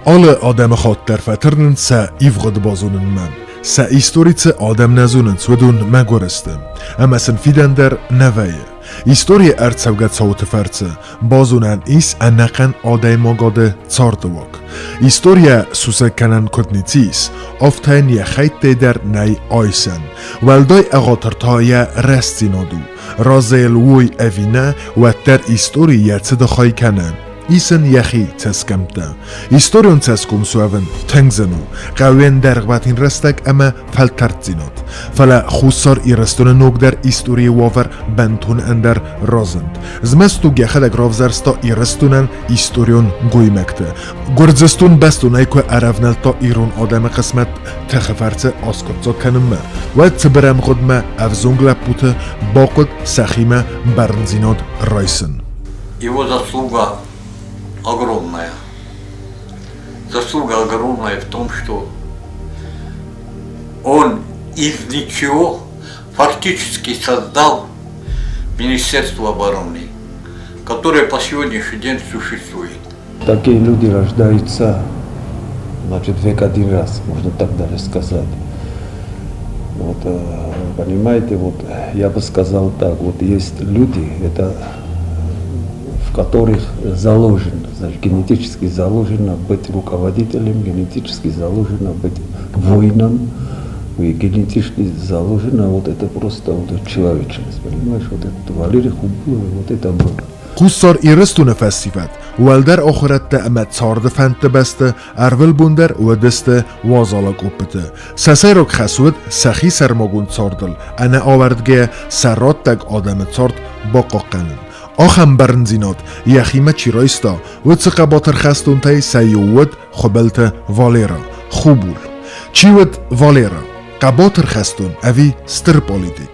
Алы адӕмыхатт дӕр фӕтырнынц сӕ ивгъуыд базонынмӕ. Сӕ истори цы адӕм нӕ зонынц, уыдон мӕгуыр сты. Ӕмӕ сын фидӕн дӕр нӕ вӕййы. Историйы ӕрцӕугӕ цауты фӕрцы базонӕн ис ӕнӕхъӕн адӕймагады цардыуаг. Историйӕ сусӕг кӕнӕн куыд ницы ис, афтӕ йын йӕ хӕйттӕй дӕр нӕй айсӕн. Уӕлдай ӕгъатыр та йӕ рӕстдзинад у. Разы йыл уой ӕви нӕ, уӕддӕр истори йӕ цыды хай кӕны. Ис ын йӕхи цӕсгӕмттӕ. Историон цӕсгом суӕвын тынг зын у, хъӕуӕн дӕргъвӕтин рӕстӕг ӕмӕ фӕлтӕрддзинад. Фӕлӕ Хуссар Ирыстоны ногдӕр историйы уавӕр бынтон ӕндӕр разынд. Змӕстуг йӕхӕдӕг равзӕрста Ирыстонӕн историон гоймӕгты. Гуырдзыстон бӕстонӕй куы ӕрӕвнӕлдта ирон адӕмы хъысмӕт тыхы фӕрцы аскъуыддзаг кӕнынмӕ, уӕд цыбыр ӕмгъуыдмӕ ӕвзонг лӕппуты бахъуыд сӕхимӕ бӕрндзинад райсын. Его заслуга огромная. Заслуга огромная в том, что он из ничего фактически создал Министерство обороны, которое по сегодняшний день существует. Такие люди рождаются, значит, век один раз, можно так даже сказать. Вот, понимаете, вот я бы сказал так, вот есть люди, это в которых заложено, значит, генетически заложено быть руководителем, генетически заложено быть воином, и генетически заложено вот это просто вот человечность, понимаешь, вот это Валерий Хубулов, вот это было. Хуссар Ирыстоны фӕсивӕд уӕлдӕр ахуырӕдтӕ ӕмӕ царды фӕндты бӕсты ӕрвылбон дӕр уыдысты уазал акъоппыты. Сӕ сӕйраг хӕс уыд сӕхи сӕрмагонд цардыл ӕнӕауӕрдгӕйӕ сӕ раттӕг адӕмы цард бахъахъхъӕнын. Ахӕм бӕрндзинад йӕхимӕ чи райста, уыцы хъӕбатыр хӕстонтӕй сӕ иу уыд Хуыбылты Валера, Хубул. Чи уыд Валера? Хъӕбатыр хӕстон ӕви стыр политик?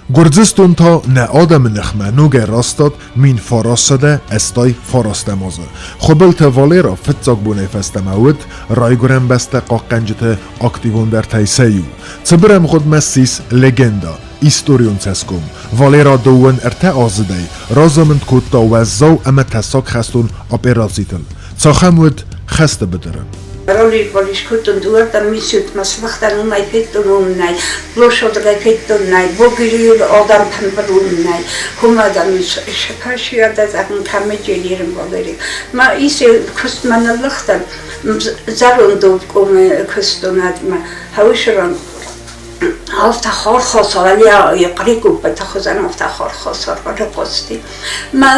Гуырдзыстон та нӕ адӕмы ныхмӕ ногӕй растад 1989 азы. Хуыбылты Валера фыццаг бонӕй фӕстӕмӕ уыд райгуырӕн бӕстӕ хъахъхъӕнджыты активондӕртӕй сӕ иу. Цыбыр ӕмгъуыдмӕ ссис легенда, историон цӕсгом. Валера 23 аздзыдӕй разамынд кодта уӕззау ӕмӕ тӕссаг хӕстон операцитыл. Цахӕм уыд хӕсты быдыры? Роликбол искодтон дууӕрдӕм миссиутмӕ сывӕхтӕн уымӕй федтон уым нӕй, лошадыгӕй федтон нӕй, богирийыл адӕм тымбыл уым нӕй, хуымӕдӕн сӕ зӕгъын кӕмӕ Валерий. Ма исе куыстмӕ ныллыгътӕн, зӕронд обкомы куыстон адмӕ, хауысыран Афтӕ хорхосор, хърикуппӕты хуызӕн афтӕ хорхосор рыхъуысти. Ма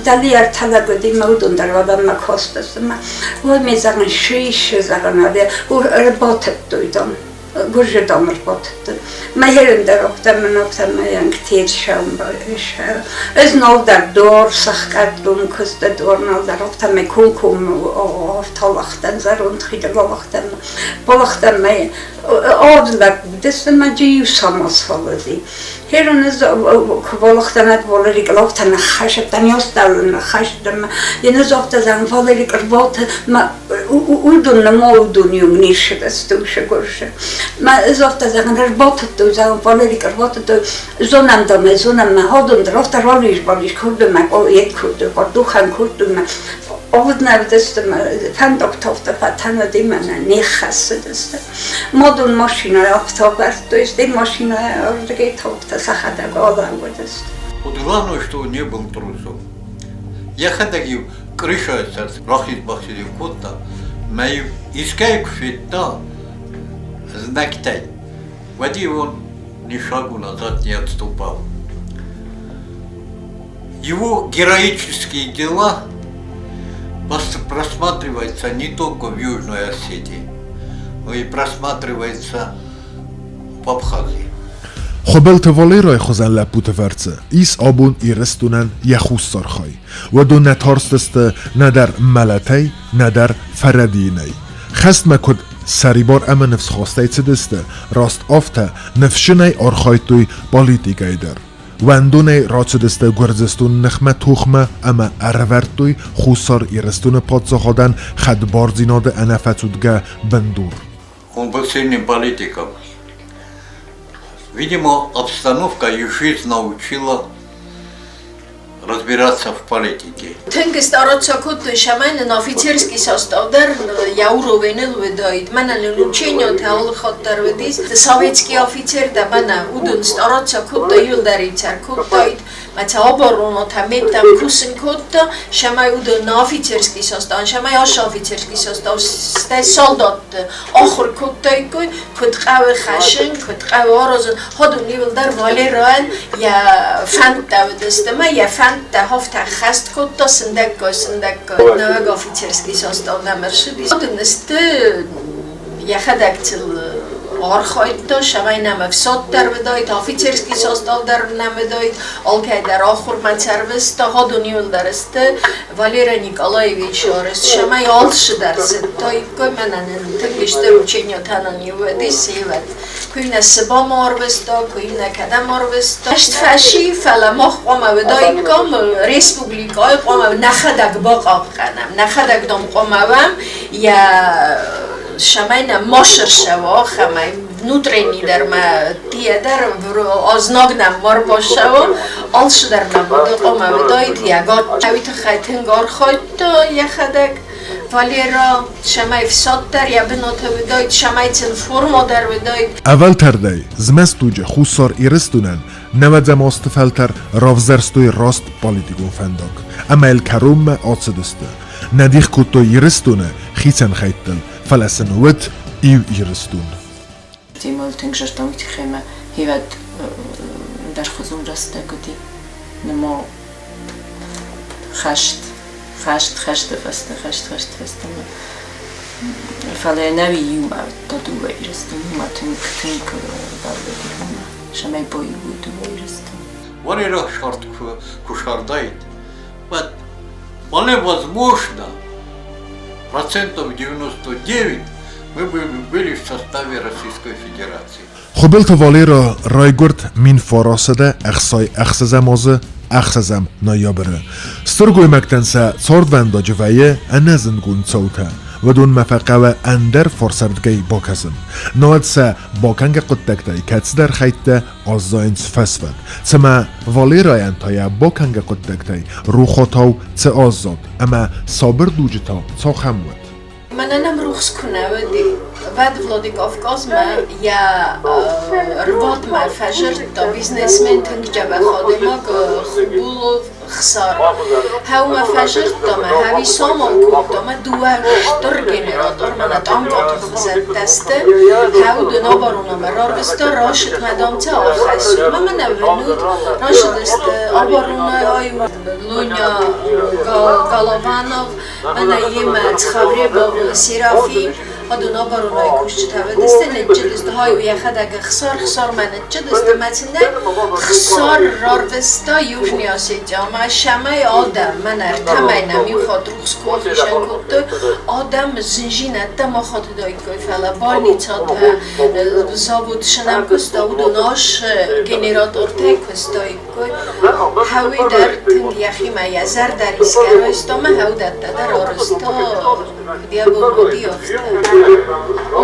дӕлиар тӕлӕгуыди, ма уыдон дӕр уӕлӕмӕ костысты. Ма уой ме зӕгъын шиш зӕгъын, ӕрбатыдтой дам. Гуырзы дам ӕрбатыдтой. Ма херын дӕр афтӕ мын афтӕ ма янг Ӕз нал дӕр дор сӕхгӕдтон куысты дор нал дӕр афтӕ мӕ комкоммӕ афтӕ зӕронд хиды балахтӕн балахтӕн мӕ Odlak самосфалози. Херон кволохтанат Валерик лохтан хашатан ёсталн хашдам енозохтазан Валерик рвот ма удун на молдун юнгнишедастуша гурша. Ма зохтазан рвот зан Валерик рвот зонам зонам ходун рохта ролиш болиш курдума ет курду гордухан курдума Ovdnavdeste fandoktohta fatanadimana nihassedeste. Modun машина автобус, то машина ордгейтовта сахада голангудест. Вот главное, что он не был трусом. Йӕхӕдӕг-иу крышайы сӕр рахиз-бахиз-иу кодта, мӕ-иу искӕй куы федта знӕгтӕй, уӕд-иу он ни шагу назад не отступал. Его героические дела просматриваются не только в Южной Осетии, но и просматриваются в Абхазии. Хуыбылты Валерайы хуызӕн лӕппуты фӕрцы ис абон Ирыстонӕн йӕ хуссар хай. Уыдон нӕ тарстысты нӕдӕр мӕлӕтӕй, нӕдӕр фӕрӕдийынӕй. Хӕстмӕ куыд сӕрибар ӕмӕ ныфсхастӕй цыдысты, раст афтӕ ныфсджынӕй архайдтой политикӕйы дӕр. Уӕндонӕй рацыдысты Гуырдзыстоны ныхмӕ тохмӕ ӕмӕ ӕрӕвӕрдтой Хуссар Ирыстоны паддзахадӕн хӕдбардзинады ӕнӕфӕцудгӕ бындур. Он был сильным политиком. Видимо, обстановка и жизнь научила Разбираться в политике. Тынг стараться кодтой, цӕмӕй нын офицерский состав дӕр йӕ уровеныл уыдаид. Мӕнӕ нын учениотӕ алы хатт дӕр уыдис. Советский офицер дӕ мӕнӕ уыдон стараться кодтой, иуылдӕр ицӕр кодтаид. Мӕ цӕ оборонотӕ меттӕм кусын кодта, цӕмӕй уыдон нӕ офицерский состав, цӕмӕй ас офицерский состав, стӕй солдатты ахуыр кодтаиккой, куыд хъӕуы хӕссын, куыд хъӕуы аразын. Ходун иуылдӕр Валерайӕн йӕ фӕндтӕ уыдысты ӕмӕ йӕ фӕндтӕ афтӕ ӕххӕст кодта сындӕггай-сындӕггай. Нӕуӕг офицерский состав нӕм ӕрцыдис. Уыдон сты йӕхӕдӕг сыл архайдта, цӕмӕй нӕм ӕфсад дӕр уыдаид, офицерский состав дӕр нӕм уыдаид, алкӕй дӕр ахуырмӕ цӕрвыста, ходун иуылдӕр сты Валерий Николаевич арӕзт, цӕмӕй алцыдӕр зыдтаиккой, мӕнӕ нын тынг стыр учениятӕ нын уыдис, ивӕд. Куы Сыбамӕ арвыста, куы кӕдӕм арвыста. Ӕст фӕси, фӕлӕ мах хъуамӕ уыдаиккам республикӕйы, хъуамӕ нӕхӕдӕг бахъахъхъӕнӕм, нӕхӕдӕг дам хъуамӕ уӕм, йӕ цӕмӕй нӕ ма сырсӕуа, ахӕмӕй внутренний дӕр ма тие дӕр знаг нӕм ма рбассӕуа, алцыдӕр нӕм хъуамӕ уыдаид йӕ уый тыххӕй тынг архайдта йӕхӕдӕг. Валера, цӕмӕй фсад дӕр йӕ бынаты уыдаид, цӕмӕй сын форма дӕр уыдаид. Ӕвӕлтӕрдӕй змӕстуджы Хуссар Ирыстонӕн нӕуӕдзӕм азты фӕлтӕр равзӕрстой раст политикон фӕндаг ӕмӕ йыл кӕронмӕ ацыдысты. Нӕ дих кодтой Ирыстоны хицӕн хӕйттыл, фӕлӕ сын уыд иу Ирыстон. Темыл тынг зӕрдӕ тыххӕй хивӕд ӕндӕрхуызон рӕстӕг уыди. Нырма хӕст, хӕст, хӕсты фӕстӕ, хӕст, хӕсты фӕстӕ. Фӕлӕ ӕнӕуи иумӕ уыдта дыууӕ Ирыстон, иумӕ тынг, тынг бӕллыди уымӕ, цӕмӕй баиу уой дыууӕ Ирыстон. Валера сӕрд куы сардаид, уӕд вполне возможно, процентов 99 мы бы были в составе Российской Федерации. Хуыбылты Валера райгуырд 1966 азы ӕхсӕзӕм ноябры. Стыр гоймӕгтӕн сӕ цардвӕндаджы вӕййы ӕнӕзындгонд цаутӕ. Уыдонмӕ фӕхъӕуы ӕндӕр фарсӕрдыгӕй бакӕсын. Науӕд сӕ бакӕнгӕ хъуыддӕгтӕй кӕцыдӕр хӕйттӕ аззайынц фӕсвӕд. Цымӕ Валерайӕн та йӕ бакӕнгӕ хъуыддӕгтӕй рухотау цы аззад ӕмӕ сабыр дуджы та цахӕм уыд? Мӕнӕн ӕм рухс куы нӕ уыди, уӕд Владикавказмӕ йӕ рвадмӕ фӕзырдта бизнесмен тынг дзӕбӕх адӕймаг Хубулов Хсар. Хӕумӕ фӕзырдта мӕ хӕуи самал кодта мӕ дыууӕ стыр генератор мӕнӕ танкъаты хуызӕттӕ сты. Хӕу дын оборонамӕ рарвыста, рашыд мӕ дамцӕ ахӕссут мӕ мӕнӕ уынут, рашыдысты оборонайы Луня Голованов, Мӕнӕ йемӕ Цхавребов Серафим, адон оборонайы кусджытӕ уыдысты, ныччыдысты, хай у йӕхӕдӕг ӕхсар, хсармӕ ныччыдысты, мӕ цынӕ хсар рарвыста Южный Осетиямӕ, цӕмӕй адӕм, мӕнӕ ӕртӕмӕй нӕм иу хатт рухс куы ахицӕн кодтой, адӕм зынзинӕдтӕ ма хатыдаиккой, фӕлӕ больницатӕ, завод сынӕм куыста, уыдон ас генератортӕй куыстаиккой. Хӕуи дӕр тынг йӕхимӕ йӕ зӕрдӕ рисгӕ райста ӕмӕ хӕудӕттӕ дӕр арӕзта, куыд йӕ бон уыди, афтӕ.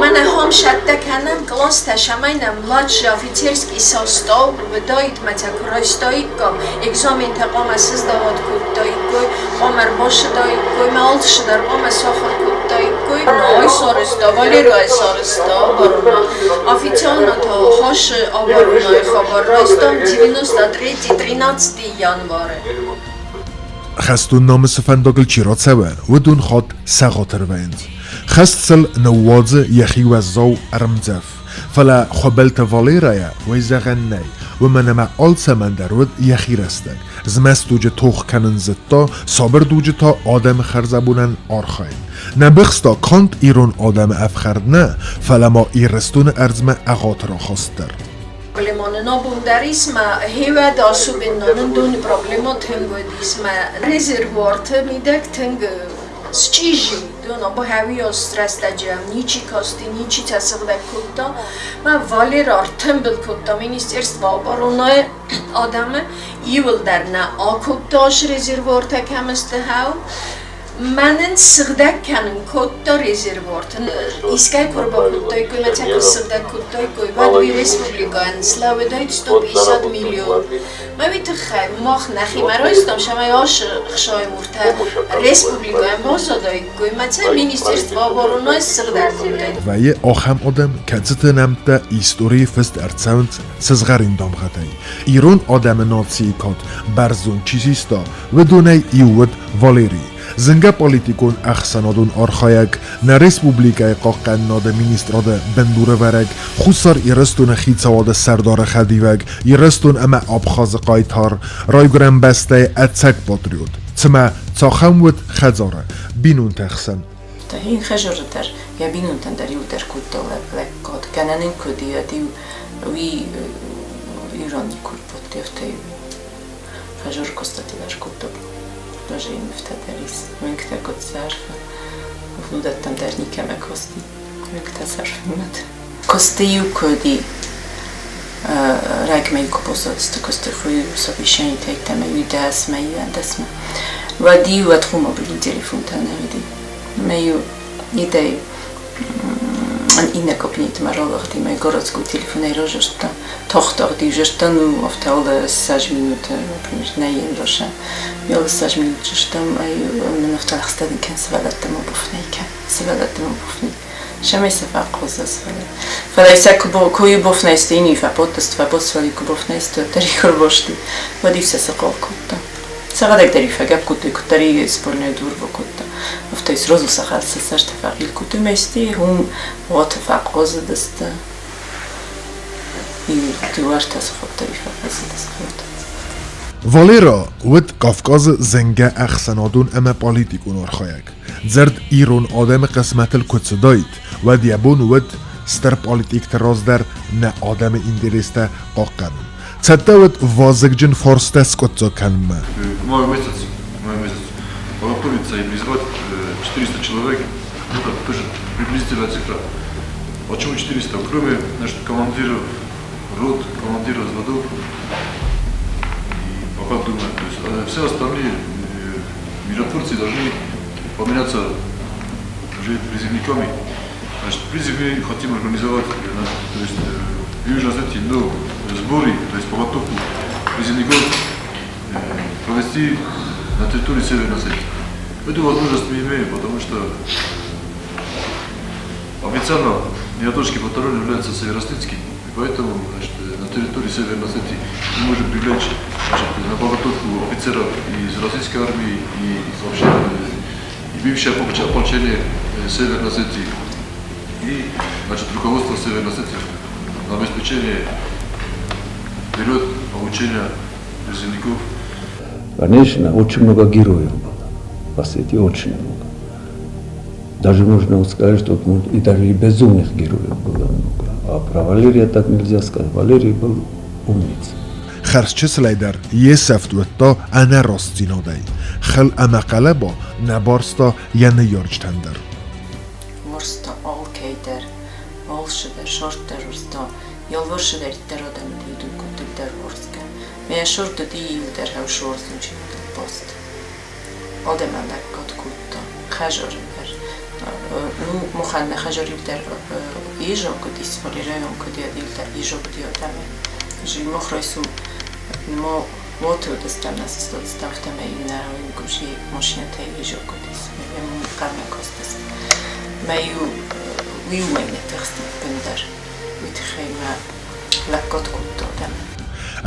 Мӕнӕ хом сӕттӕ кӕнӕм къластӕ, цӕмӕй нӕ младший офицерский состав уыдаид мӕ цӕ куы райстаиккам, экзаментӕ хъуамӕ сыздавад кодтаиккой, хъуамӕ ӕрбацыдаиккой, мӕ алцыдӕр хъуамӕ сахуыр кодтаиккой. Ай сарӕзта, Валерийы сарӕзта оборона. Официально та хӕсы оборонайы хабар райстам 93 13 январы. Хӕстон намысы фӕндагыл чи рацӕуы, уыдон хатт сӕгъатыр вӕййынц. Хӕст сыл ныууадзы йӕхи уӕззау ӕрмдзӕф. Фӕлӕ Хуыбылты Валерӕйӕ уый зӕгъӕн нӕй, уымӕн ӕмӕ алцӕмӕн дӕр уыд йӕхи рӕстӕг. Змӕст дуджы тох кӕнын зыдта, сабыр дуджы та адӕмы хӕрзӕбонӕн архайын. Нӕ быхста канд ирон адӕмы ӕфхӕрд нӕ, фӕлӕ ма Ирыстоны ӕрдзмӕ ӕгъатыр ахаст дӕр. Проблемон абон дӕр ис мӕ хевӕд особенно нын доны проблема тынг уыдис мӕ резервуарты мидӕг тынг счъизи дон або хӕуиос рӕстӕджы ничи касти, ничи цӕ сыгъдӕг кодта. Мӕ Валера ӕртымбыл кодта Министерство оборонайы адӕмы иуылдӕр нӕ акодта ас резервуартӕ кӕм сты хӕу. Мӕнӕн сыгъдӕг кӕнын кодта резервуарты. Искӕй куы ӕрбакодтаиккой, мӕ цӕ куы ссыгъдӕг кодтаиккой, уӕд уый республикӕйӕн слӕууыдаид 150 миллион. Мӕ уый тыххӕй мах нӕхимӕ райстам, цӕмӕй ацы хсайы муртӕ республикӕйӕн баззадаиккой, мӕ цӕ Министерство обороны ссыгъдӕг кодтаид. Вӕййы ахӕм адӕм, кӕцыты нӕмттӕ историйы фыст ӕрцӕуынц сызгъӕрин дамгъӕтӕй. Ирон адӕмы нацийы кад бӕрзонд чи систа, уыдонӕй иу уыд Валерий. Зынгӕ политикон ӕхсӕнадон архайӕг, нӕ республикӕйы хъахъхъӕнынады министрады бындурӕвӕрӕг, Хуссар Ирыстоны хицауады сӕрдары хӕдивӕг, Ирыстон ӕмӕ Абхазы хъайтар, райгуырӕн бӕстӕйы ӕцӕг патриот. Цымӕ цахӕм уыд хӕдзары, бинонты хсӕн? Ин хӕзоры дӕр йӕ бинонтӕн дӕр иу дӕр кодта лӕггад. Гӕнӕн ын куыд и, ӕд-иу уый ирон никуы рбадти, Хӕзор кустати кодта. Даже нывтӕ дӕр ис. Уынгтӕ куыд сӕрфы. Уыдӕттӕм дӕр никӕмӕ кости. Уынгтӕ сӕрфынмӕ. Кости-иу куыд и, рагмӕ куы бозадысты кости хуы совещаниетӕ ӕмӕ иу дӕсмӕ, иу ӕндӕсмӕ. Уӕд-иу уӕд хуы мобилон телефонтӕ нӕ уыди. Мӕ-иу идӕй иннӕ кабинетмӕ ралыгъди, мӕ городской телефонӕй разырдта. Тагъд-тагъд изӕрттӕ ну афтӕ 20 минуты, например, нӕ йын Йол 20 минут стӕм ӕй мын афтӕ лӕгъстӕ кӕн сывӕллӕттӕм обуфнӕй кӕн, сывӕллӕттӕм обуфнӕй. Сӕмӕй сӕ фӕхъхъуыза сывӕллӕт. Фӕлӕ сӕ куы бофнӕйсты, ин фӕботтыст, фӕботсвӕли куы бофнӕйсты, уӕддӕр ихурбости, уӕд-иу сӕ сыхъал кодта. Сӕхӕдӕг дӕр-иу фӕгӕпп кодтой, куыддӕр сборная дурво кодта. Афтӕ сразу сӕ сӕ сӕртӕ фӕхъил кодтой мӕсти, уым уаты фӕхъхъуызыдысты. Иу-дыууӕртӕ сыхӕгтӕ-иу фӕхъхъуызыдысты. Валера уыд Кавказы зынгӕ ӕхсӕнадон ӕмӕ политикон архайӕг. Дзырд ирон адӕмы хъысмӕтыл куы цыдаид, уӕд йӕ бон уыд стыр политикты раз дӕр нӕ адӕмы интерестӕ хъахъхъӕнын. Цӕттӕ уыд вазыгджын фарстӕ скъуыддзаг кӕнынмӕ. Май месяц, май месяц подготовиться и призвать 400 человек, ну, это тоже приблизительная цифра. Почему 400? Кроме, значит, командиров рот, командиров взводов, и пока думаю, то есть все остальные миротворцы должны поменяться уже призывниками. Значит, призыв мы хотим организовать, то есть в Южной Осетии, но сборы, то есть подготовку призывников провести на территории Северной Осетии. Эту возможность мы имеем, потому что официально Миротворческий батальон является североосетинским, и поэтому, значит, на территории Северной Осетии мы можем привлечь, значит, на подготовку офицеров из российской армии и вообще и бывшее ополчение Северной Осетии, и, значит, руководство Северной Осетии на обеспечение берет обучение призывников. Конечно, очень много героев было в Осетии, очень много. Даже можно сказать, что и даже и безумных героев было много. А про Валерия так нельзя сказать. Валерий был умница. Хӕрзчысылӕй дӕр йе сӕфт уыдта ӕнӕрастдзинадӕй. Хыл ӕмӕ хъӕлӕба нӕ барста йӕ ныййарджытӕн дӕр. Уарзта алкӕй дӕр, алцы дӕр, сӕрд дӕр уарзта, ялварсыдӕриддӕр адӕмы иу дӕр уарзгӕ. Мӕ сӕрд уыди иу дӕр хӕсуарзондзинадыл баст. Адӕмӕн лӕггад кодта, хӕзары дӕр. Ну, махӕн нӕ хӕзар иу дӕр ежок уыдис, Валерӕйон куыд иу дӕр ежок уыди адӕмӕн. Мах райсом ма уаты уыдыстӕм, нӕ сыстадыстӕм, афтӕмӕй нӕ гуыбжи машинӕтӕй ежок уыдис. Хъӕрмӕ кастысты. Мӕ иу уый уымӕй нӕ тыхст ӕппындӕр. Уый тыххӕй мӕ лӕггад кодта адӕмӕн.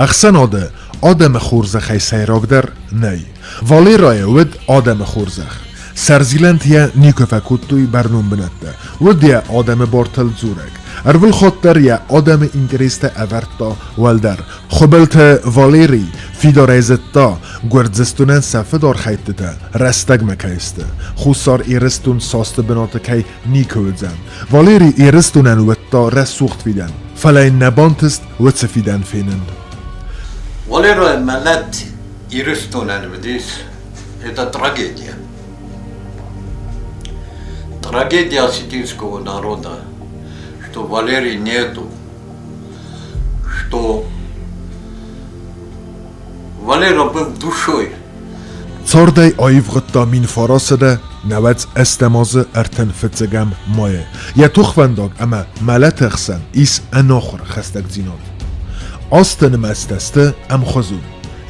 Ӕхсӕнады адӕмы хорзӕхӕй сӕйрагдӕр нӕй. Валерайы уыд адӕмы хорзӕх. Сӕрзилӕнты йӕ никуы фӕкодтой бӕрнон бынӕттӕ. Уыд йӕ адӕмы бартыл дзурӕг. Ӕрвылхатт дӕр йӕ адӕмы интерестӕ ӕвӕрдта уӕлдӕр. Хуыбылты Валерий фидарӕй зыдта, Гуырдзыстонӕн сӕ фыдархӕйдтытӕ рӕстӕгмӕ кӕй сты, Хуссар Ирыстон састы бынаты кӕй никуы уыдзӕн. Валерий Ирыстонӕн уыдта рӕсугъд фидӕн, фӕлӕ йын нӕ бантыст уыцы фидӕн фенын. Валерийы мӕлӕт Ирыстонӕн уыдис это трагедия. Трагедия осетинского народа, что Валерий нету, что Валера был душой. Цардӕй аивгъуыдта 1998 азы 35 майы. Йӕ тохвӕндаг ӕмӕ мӕлӕты хсӕн ис ӕнахуыр хӕстӕгдзинад. Азты нымӕцтӕ сты ӕмхуызон.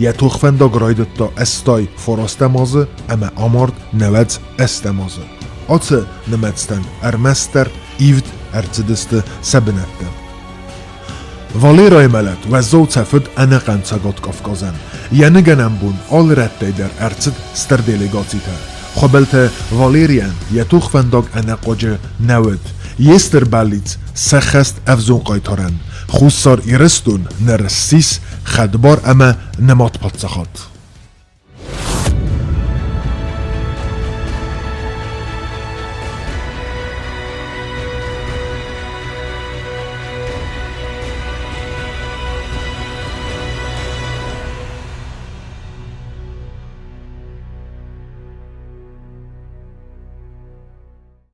Йӕ тохвӕндаг райдыдта 89 азы ӕмӕ амард 98 азы. Ацы нымӕцтӕн ӕрмӕстдӕр ивд ӕрцыдысты сӕ бынӕттӕ. Валерайы мӕлӕт уӕззау цӕф уыд ӕнӕхъӕн Цӕгат Кавказӕн. Йӕ ныгӕнӕн бон алы рӕттӕй дӕр ӕрцыд стыр делегацитӕ. Хуыбылты Валерийӕн йӕ тохвӕндаг ӕнӕхъуаджы нӕ уыд. Йе стыр бӕллиц сӕххӕст ӕвзонг хъайтарӕн. Хуссар Ирыстон ныр ссис хӕдбар ӕмӕ нымад паддзахад.